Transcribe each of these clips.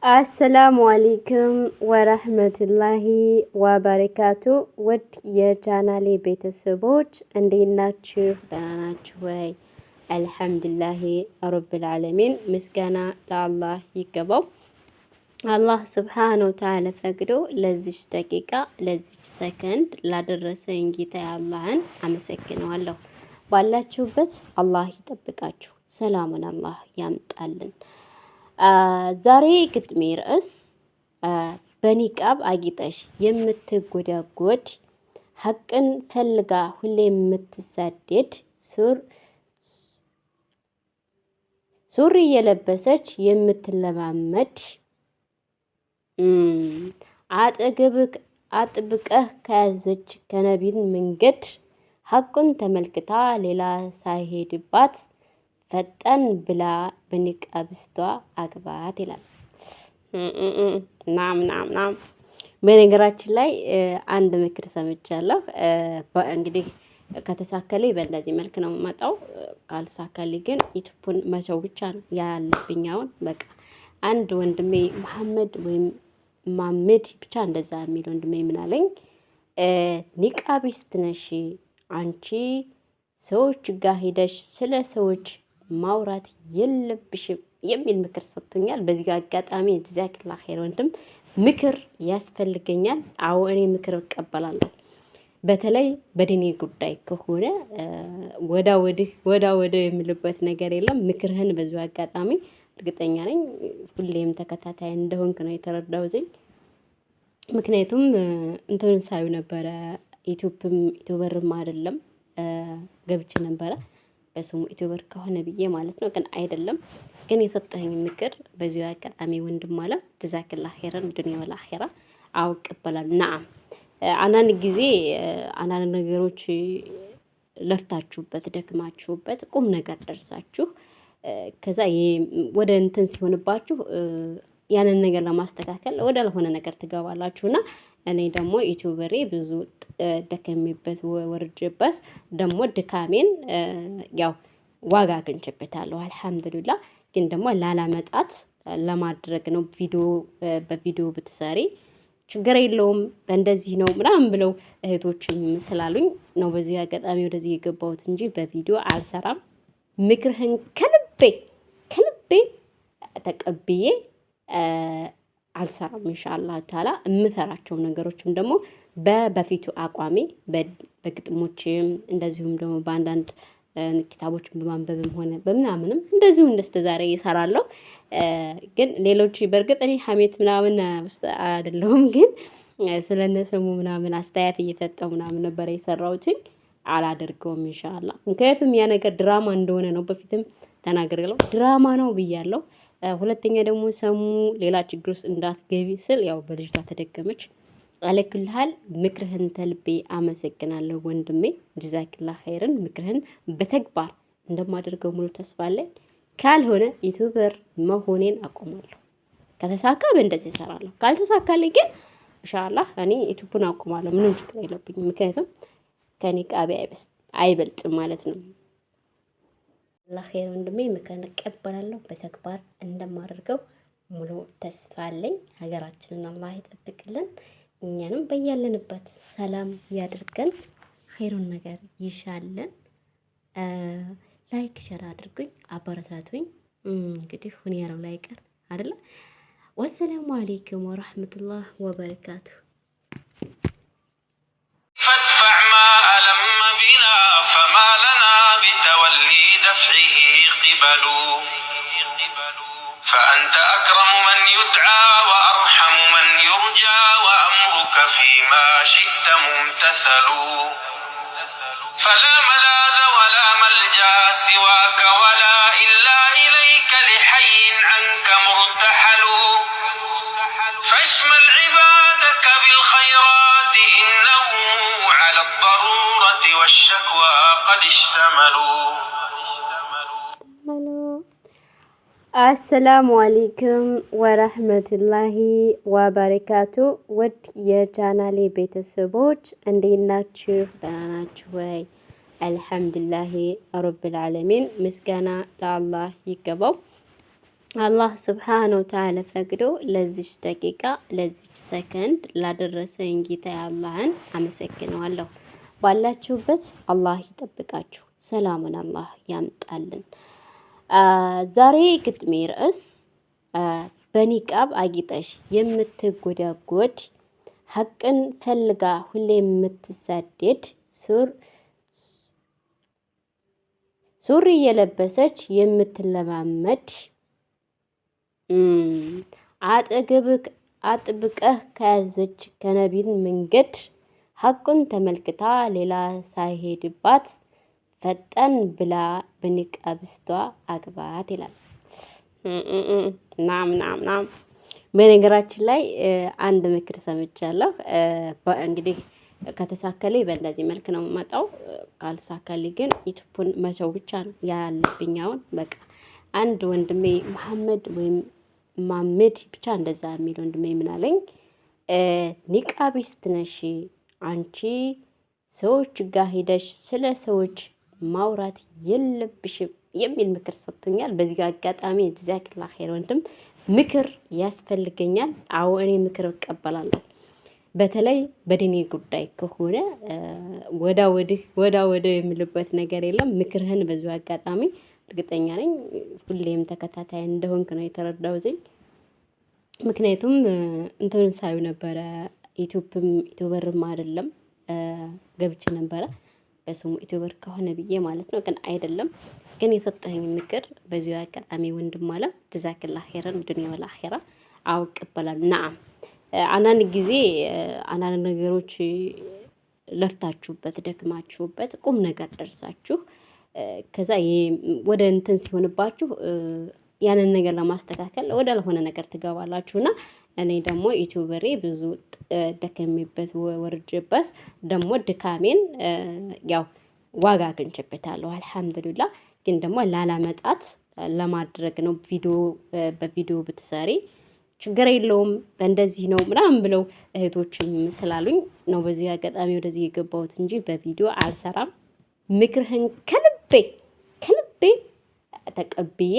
السلام عليكم ورحمة الله وبركاته። ውድ የቻናሌ ቤተሰቦች እንዴት ናችሁ? ደህና ናችሁ ወይ? الحمد لله رب العالمين ምስጋና ለአላህ ይገባው። አላህ سبحانه وتعالى ፈቅዶ ለዚች ደቂቃ ለዚች ሰከንድ ላደረሰኝ ጌታ አላህን አመሰግነዋለሁ። ባላችሁበት አላህ ይጠብቃችሁ፣ ሰላሙን አላህ ያምጣልን። ዛሬ ግጥሜ ርዕስ በኒቃብ አጊጠሽ የምትጎዳጎድ ሀቅን ፈልጋ ሁሌ የምትሳደድ ሱሪ እየለበሰች የምትለማመድ አጥብቀህ ከያዘች ከነቢን መንገድ ሀቁን ተመልክታ ሌላ ሳይሄድባት ፈጠን ብላ በኒቃብስቷ አግባት ይላል። ናም ናም ናም። በነገራችን ላይ አንድ ምክር ሰምቻለሁ። እንግዲህ ከተሳካልኝ በእንደዚህ መልክ ነው የምመጣው። ካልተሳካልኝ ግን ዩቱቡን መተው ብቻ ነው ያለብኝ። አሁን በቃ አንድ ወንድሜ መሐመድ ወይም ማመድ ብቻ እንደዛ የሚል ወንድሜ ምን አለኝ፣ ኒቃቢስት ነሽ አንቺ፣ ሰዎች ጋር ሄደሽ ስለ ሰዎች ማውራት የለብሽም የሚል ምክር ሰጥቶኛል። በዚህ አጋጣሚ جزاك الله خير ወንድም፣ ምክር ያስፈልገኛል። አዎ እኔ ምክር እቀበላለሁ። በተለይ በዲኔ ጉዳይ ከሆነ ወዳ ወዲህ ወዳ ወዲህ የምልበት ነገር የለም። ምክርህን በዚሁ አጋጣሚ እርግጠኛ ነኝ ሁሌም ተከታታይ እንደሆንክ ነው የተረዳሁትኝ። ምክንያቱም እንትን ሳዩ ነበረ ዩቲዩብም YouTuber ም አይደለም ገብቼ ነበረ በስሙ YouTuber ከሆነ ብዬ ማለት ነው፣ ግን አይደለም። ግን የሰጠኸኝ ምክር በዚሁ አጋጣሚ ወንድም አለ جزاك الله خيرا دنيا والآخرة። አዎ እቀበላለሁ። نعم አንዳንድ ጊዜ አንዳንድ ነገሮች ለፍታችሁበት ደክማችሁበት ቁም ነገር ደርሳችሁ ከዛ ወደ እንትን ሲሆንባችሁ ያንን ነገር ለማስተካከል ወደ አልሆነ ነገር ትገባላችሁ። እና እኔ ደግሞ YouTuber ኤ ብዙ ደከሜበት ወርጄበት ደግሞ ድካሜን ያው ዋጋ አግኝቼበታለሁ الحمد لله። ግን ደግሞ ላላመጣት ለማድረግ ነው። ቪዲዮ በቪዲዮ ብትሰሪ ችግር የለውም በእንደዚህ ነው ምናምን ብለው እህቶችም ስላሉኝ ነው በዚህ አጋጣሚ ወደዚህ የገባሁት እንጂ በቪዲዮ አልሰራም። ምክርህን ከልቤ ከልቤ ተቀብዬ አልሰራም። إن شاء الله تعالى የምሰራቸው ነገሮችም ደግሞ በበፊቱ አቋሜ በግጥሞችም እንደዚሁም ደግሞ በአንዳንድ ኪታቦችን በማንበብም ሆነ በምናምንም እንደዚሁ እንደስተዛሬ እሰራለሁ። ግን ሌሎች በእርግጥ እኔ ሀሜት ምናምን ውስጥ አይደለሁም፣ ግን ስለነሰሙ ምናምን አስተያየት እየሰጠሁ ምናምን ነበረ የሰራሁትኝ። አላደርገውም ኢንሻአላህ። ምክንያቱም ያ ነገር ድራማ እንደሆነ ነው በፊትም ተናግሬያለሁ። ድራማ ነው ብያለሁ። ሁለተኛ ደግሞ ሰሙ ሌላ ችግር ውስጥ እንዳትገቢ ስል ያው በልጅቷ ተደገመች። አለክልሃል ምክርህን ተልቤ አመሰግናለሁ ወንድሜ፣ ጀዛክላ ኸይርን። ምክርህን በተግባር እንደማደርገው ሙሉ ተስፋ አለኝ። ካልሆነ YouTuber መሆኔን አቆማለሁ። ከተሳካ በእንደዚህ እሰራለሁ፣ ካልተሳካልኝ ግን ኢንሻአላህ እኔ ዩቲዩብን አቆማለሁ። ምንም ችግር የለብኝም። ምክንያቱም ከኒቃቤ አይበልጥም ማለት ነው። አላህ ኸይር ወንድሜ፣ ምክርን እቀበላለሁ። በተግባር እንደማደርገው ሙሉ ተስፋ አለኝ። ሀገራችንን አላህ ይጠብቅልን፣ እኛንም በያለንበት ሰላም ያድርገን፣ ኸይሩን ነገር ይሻለን። like share አድርጉኝ፣ አበረታቱኝ። እንግዲህ ሁን ያለው ላይ ቀር አይደለ። والسلام عليكم ورحمة الله وبركاته። فادفع ما ألم بنا فما لنا بتولي دفعه قبل فأنت أكرم من يدعى وأرحم من يرجى وأمرك فيما شئت ممتثل فلا ملاذ ولا ملجا سواك ولا إلا إليك لحي عنك مرتحل فاشمل عبادك بالخيرات إنهم على الضرورة والشكوى قد اشتملوا. السلام عليكم ورحمة الله وبركاته። ውድ የቻናሌ ቤተሰቦች እንዴት ናችሁ? ደህና ናችሁ ወይ? الحمد لله رب العالمين ምስጋና ለአላህ ይገባው። አላህ ስብሓነ ወተዓላ ፈቅዶ ለዚች ደቂቃ ለዚች ሰከንድ ላደረሰኝ ጌታ አላህን አመሰግነዋለሁ። ባላችሁበት አላህ ይጠብቃችሁ፣ ሰላሙን አላህ ያምጣልን። ዛሬ ግጥሜ ርዕስ በኒቃብ አጊጠሽ የምትጎዳጎድ ሀቅን ፈልጋ ሁሌ የምትሳደድ ሱሪ እየለበሰች የምትለማመድ አጥብቀህ ከያዘች ከነቢን መንገድ ሀቁን ተመልክታ ሌላ ሳይሄድባት ፈጠን ብላ በኒቃብስቷ አግባት ይላል። ናም ናም ናም። በነገራችን ላይ አንድ ምክር ሰምቻለሁ። እንግዲህ ከተሳካልኝ በእንደዚህ መልክ ነው የምመጣው። ካልተሳካልኝ ግን ዩቱቡን መተው ብቻ ነው ያለብኝ። አሁን በቃ አንድ ወንድሜ መሐመድ ወይም ማመድ ብቻ እንደዛ የሚል ወንድሜ ምን አለኝ፣ ኒቃቢስት ነሽ አንቺ፣ ሰዎች ጋር ሂደሽ ስለ ሰዎች ማውራት የለብሽም የሚል ምክር ሰጥቶኛል። በዚህ አጋጣሚ ጀዛክላ ኸይር ወንድም፣ ምክር ያስፈልገኛል። አዎ እኔ ምክር እቀበላለሁ። በተለይ በዲኔ ጉዳይ ከሆነ ወዳ ወዲህ ወዳ ወዲህ የምልበት ነገር የለም። ምክርህን በዚሁ አጋጣሚ እርግጠኛ ነኝ ሁሌም ተከታታይ እንደሆንክ ነው የተረዳሁትኝ። ምክንያቱም እንትን ሳዩ ነበረ ዩቲዩብም YouTuber ም አይደለም ገብቼ ነበረ በስሙ YouTuber ከሆነ ብዬ ማለት ነው፣ ግን አይደለም። ግን የሰጠኸኝ ምክር በዚሁ አጋጣሚ ወንድም አለ ጀዛክላ ኸይረን ዱንያ ወል አኺራ። አዎ እቀበላለሁ። ነዓም አንዳንድ ጊዜ አንዳንድ ነገሮች ለፍታችሁበት ደክማችሁበት ቁም ነገር ደርሳችሁ ከዛ ወደ እንትን ሲሆንባችሁ ያንን ነገር ለማስተካከል ወደ አልሆነ ነገር ትገባላችሁ። እና እኔ ደግሞ ዩቲዩበሬ ብዙ ደከሜበት ወርጄበት ደግሞ ድካሜን ያው ዋጋ አግኝቼበታለሁ አልሐምዱሊላህ። ግን ደግሞ ላላመጣት ለማድረግ ነው። ቪዲዮ በቪዲዮ ብትሰሪ ችግር የለውም በእንደዚህ ነው ምናምን ብለው እህቶችም ስላሉኝ ነው በዚህ አጋጣሚ ወደዚህ የገባሁት እንጂ በቪዲዮ አልሰራም። ምክርህን ከልቤ ከልቤ ተቀብዬ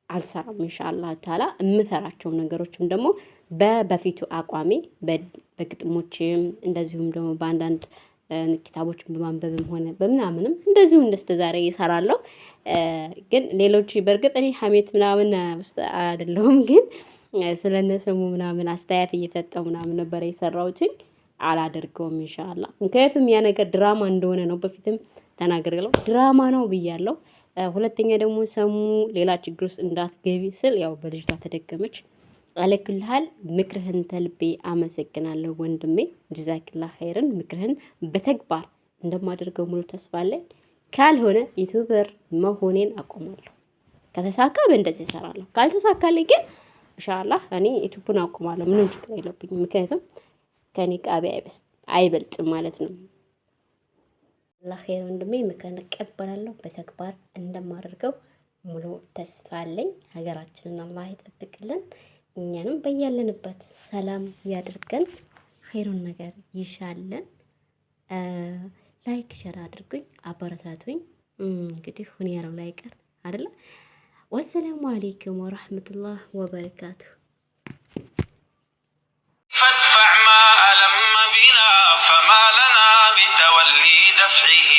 አልሰራም። ኢንሻአላህ ተዓላ የምሰራቸው ነገሮችም ደግሞ በበፊቱ አቋሜ በግጥሞችም እንደዚሁም ደግሞ በአንዳንድ ኪታቦችን በማንበብም ሆነ በምናምንም እንደዚሁ እንደስተዛሬ እሰራለሁ። ግን ሌሎች በእርግጥ እኔ ሀሜት ምናምን ውስጥ አይደለሁም፣ ግን ስለነሰሙ ምናምን አስተያየት እየሰጠው ምናምን ነበረ የሰራሁትኝ። አላደርገውም ኢንሻአላህ። ምክንያቱም ያ ነገር ድራማ እንደሆነ ነው በፊትም ተናግሬያለሁ። ድራማ ነው ብያለሁ። ሁለተኛ ደግሞ ሰሙ ሌላ ችግር ውስጥ እንዳትገቢ ስል ያው በልጅቷ ተደገመች። አለክልሃል ምክርህን ተልቤ አመሰግናለሁ ወንድሜ፣ ጀዛክላ ኸይርን። ምክርህን በተግባር እንደማደርገው ሙሉ ተስፋ አለኝ። ካልሆነ YouTuber መሆኔን አቆማለሁ። ከተሳካ በእንደዚህ እሰራለሁ፣ ካልተሳካልኝ ግን ኢንሻአላህ እኔ ዩቲዩብን አቆማለሁ። ምንም ችግር የለብኝም። ምክንያቱም ከኔ ቃቢ አይበልጥም ማለት ነው። አላህ ኸይር ወንድሜ፣ ምክርን እቀበላለሁ። በተግባር እንደማደርገው ሙሉ ተስፋ አለኝ። ሀገራችንን አላህ ይጠብቅልን፣ እኛንም በያለንበት ሰላም ያድርገን፣ ኸይሩን ነገር ይሻለን። like share አድርጉኝ፣ አበረታቱኝ። እንግዲህ ሁን ያለው ላይ ቀር አይደለ? ወሰላሙ አሌይኩም ወራህመቱላህ ወበረካቱ። فادفع ما ألم بنا فما لنا بتولي دفعه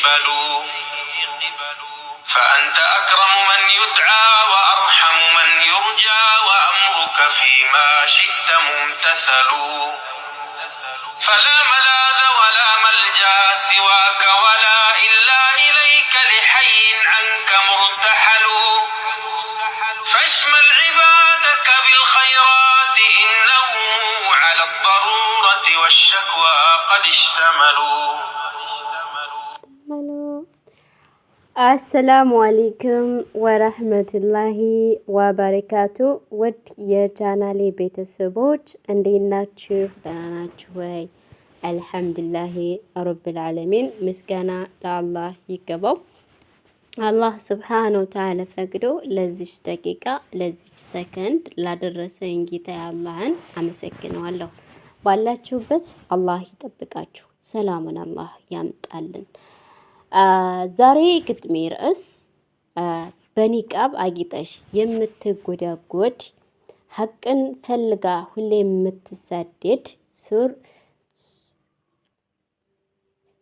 قبل فأنت أكرم من يدعى وأرحم من يرجى وأمرك فيما شئت ممتثل فلا ملاذ ولا ملجا سواك ولا إلا إليك لحي عنك مرتحل فاشمل عبادك بالخيرات إنهم على الضرورة والشكوى قد اشتملوا. አሰላሙ አሌይኩም ወረህመቱላሂ ወበረካቱ። ውድ የቻናሌ ቤተሰቦች እንዴት ናችሁ? ደህና ናችሁ ወይ? አልሐምዱሊላሂ ረብል ዓለሚን ምስጋና ለአላህ ይገባው። አላህ ስብሓነ ወተዓላ ፈቅዶ ለዚች ደቂቃ ለዚች ሰከንድ ላደረሰኝ ጌታ አላህን አመሰግነዋለሁ። ባላችሁበት አላህ ይጠብቃችሁ፣ ሰላሙን አላህ ያምጣልን። ዛሬ ግጥሜ ርዕስ በኒቃብ አጊጠሽ የምትጎዳጎድ ሀቅን ፈልጋ ሁሌ የምትሳደድ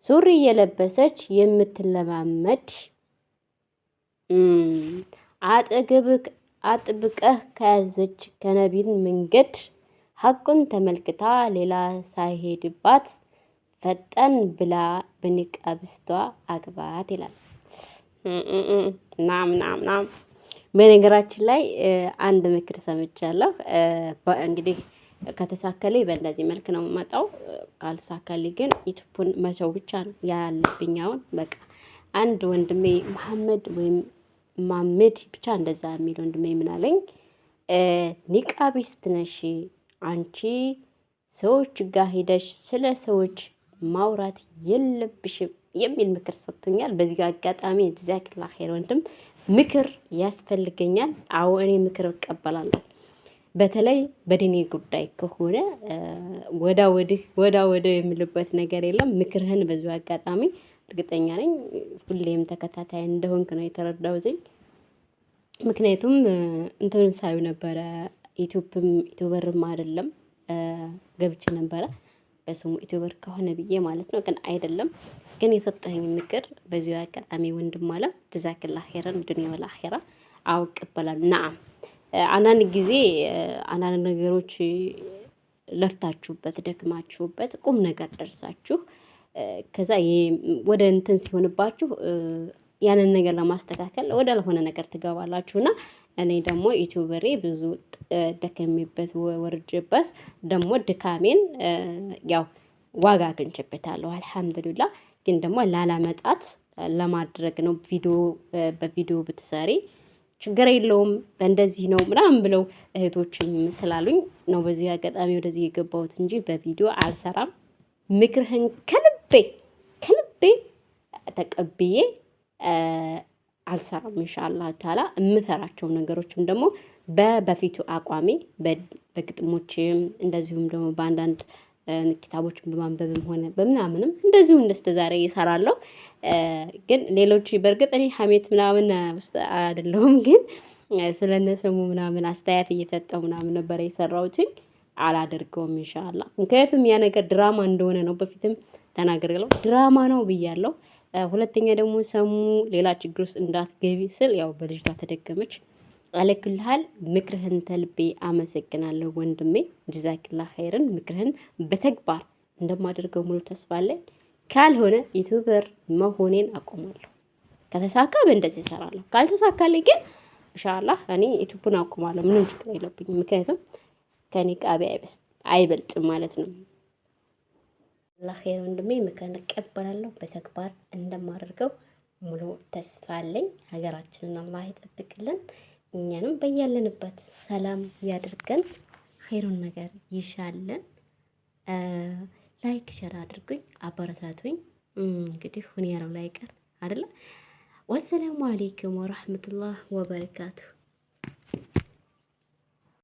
ሱሪ እየለበሰች የምትለማመድ አጥብቀህ ከያዘች ከነቢን መንገድ ሀቁን ተመልክታ ሌላ ሳይሄድባት ፈጠን ብላ በኒቃብስቷ አግባት ይላል። ናም ናም ናም። በነገራችን ላይ አንድ ምክር ሰምቻለሁ። እንግዲህ ከተሳካልኝ በእንደዚህ መልክ ነው የምመጣው። ካልተሳካልኝ ግን ዩቲዩብን መተው ብቻ ነው ያለብኝ። አሁን በቃ አንድ ወንድሜ መሀመድ ወይም ማመድ ብቻ እንደዛ የሚል ወንድሜ ምን አለኝ፣ ኒቃቢስት ነሽ አንቺ፣ ሰዎች ጋር ሂደሽ ስለ ሰዎች ማውራት የለብሽም የሚል ምክር ሰጥቶኛል። በዚህ አጋጣሚ جزاك الله خير ወንድም፣ ምክር ያስፈልገኛል። አዎ እኔ ምክር እቀበላለሁ። በተለይ በዲኔ ጉዳይ ከሆነ ወዳ ወዲህ ወዳ ወዲህ የምልበት ነገር የለም። ምክርህን በዚሁ አጋጣሚ እርግጠኛ ነኝ ሁሌም ተከታታይ እንደሆንክ ነው የተረዳሁትኝ። ምክንያቱም እንትን ሳዩ ነበረ ዩቲዩብም YouTuber ም አይደለም ገብቼ ነበረ በስሙ YouTuber ከሆነ ብዬ ማለት ነው፣ ግን አይደለም። ግን የሰጠኸኝ ምክር በዚሁ አጋጣሚ ወንድም አለም جزاك الله خيرا دنيا والآخرة። አዎ እቀበላለሁ። نعم አንዳንድ ጊዜ አንዳንድ ነገሮች ለፍታችሁበት ደክማችሁበት ቁም ነገር ደርሳችሁ ከዛ ወደ እንትን ሲሆንባችሁ ያንን ነገር ለማስተካከል ወደ አልሆነ ነገር ትገባላችሁ። እና እኔ ደግሞ ዩቲዩበሬ ብዙ ደከሜበት ወርጄበት ደግሞ ድካሜን ያው ዋጋ አግኝቼበታለሁ አልሐምዱሊላህ። ግን ደግሞ ላላመጣት ለማድረግ ነው። ቪዲዮ በቪዲዮ ብትሰሪ ችግር የለውም በእንደዚህ ነው ምናምን ብለው እህቶችም ስላሉኝ ነው በዚህ አጋጣሚ ወደዚህ የገባሁት እንጂ በቪዲዮ አልሰራም። ምክርህን ከልቤ ከልቤ ተቀብዬ አልሰራም። ኢንሻአላህ ተዓላ የምሰራቸው ነገሮችም ደግሞ በበፊቱ አቋሜ በግጥሞችም እንደዚሁም ደግሞ በአንዳንድ ኪታቦችን በማንበብም ሆነ በምናምንም እንደዚሁ እንደስተዛሬ እሰራለሁ። ግን ሌሎች በእርግጥ እኔ ሀሜት ምናምን ውስጥ አይደለሁም፣ ግን ስለነሰሙ ምናምን አስተያየት እየሰጠሁ ምናምን ነበረ የሰራሁትኝ። አላደርገውም ኢንሻአላህ። ምክንያቱም ያ ነገር ድራማ እንደሆነ ነው በፊትም ተናግሬያለሁ። ድራማ ነው ብያለሁ። ሁለተኛ ደግሞ ሰሙ ሌላ ችግር ውስጥ እንዳትገቢ ስል ያው በልጅቷ ተደገመች። አለክልሃል ምክርህን ተልቤ አመሰግናለሁ ወንድሜ። جزاك الله خيرا። ምክርህን በተግባር እንደማደርገው ሙሉ ተስፋ አለኝ። ካልሆነ YouTuber መሆኔን አቆማለሁ። ከተሳካ በእንደዚህ እሰራለሁ፣ ካልተሳካልኝ ግን ኢንሻአላህ እኔ ዩቲዩብን አቆማለሁ። ምንም ችግር የለብኝም። ምክንያቱም ከኔ ቃቢ አይበልጥም ማለት ነው። አላህ ኸይር ወንድሜ፣ ምክርን እቀበላለሁ። በተግባር እንደማደርገው ሙሉ ተስፋ አለኝ። ሀገራችንን አላህ ይጠብቅልን፣ እኛንም በያለንበት ሰላም ያድርገን፣ ኸይሩን ነገር ይሻለን። like share አድርጉኝ፣ አበረታቱኝ። እንግዲህ ሁን ያለው ላይ ቀር አይደለ። والسلام عليكم ورحمة الله وبركاته።